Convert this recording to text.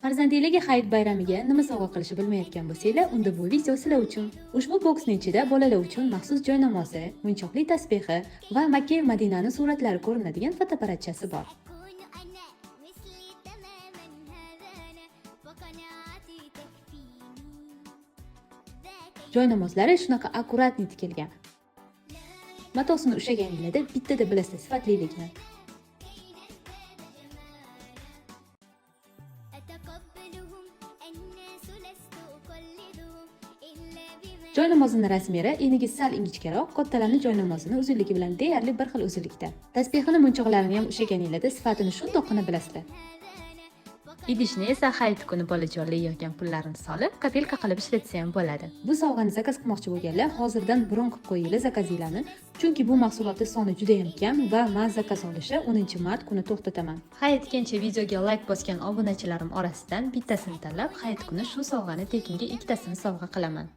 Farzandinglarga hayit bayramiga nima sovg'a qilishni bilmayotgan bo'lsanglar, unda bu video sizlar uchun. Ushbu boksning ichida bolalar uchun maxsus joy namozi, munchoqli tasbehi va Makka va Madinani suratlari ko'rinadigan fotoapparatchasi bor. أكون أنا مثلي تماما هذا أنا وقناعتي تكفيني ذاك Joy namozlari shunaqa аккуратный tikilgan. Matosini ushlaganinglarda bittada bilasizlar sifatliligini. كي نزداد جمالا أتقبلهم الناس لست أقلدهم إلا بما Joy namozini размер i eniga sal ingichkaroq, kattalarni joy namozini uzunligi bilan deyarli bir xil uzunlikda. Tasbehini munchoqlarini ham ushlaganinglarda sifatini shundoqqina bilasizlar. Idishni esa hayit kuni bolajonlar yig'gan pullarini solib, копилка qilib ishlatsa ham bo'ladi. Bu sovg'ani заказ qilmoqchi bo'lganlar hozirdan bron qilib qo'yinglar zakazinglarni, chunki bu mahsulotning soni juda ham kam va man заказ olishni 10-mart kuni to'xtataman. Hayitgacha videoga layk bosgan obunachilarim orasidan bittasini tanlab, hayit kuni shu sovg'ani tekinga ikkitasini sovg'a qilaman.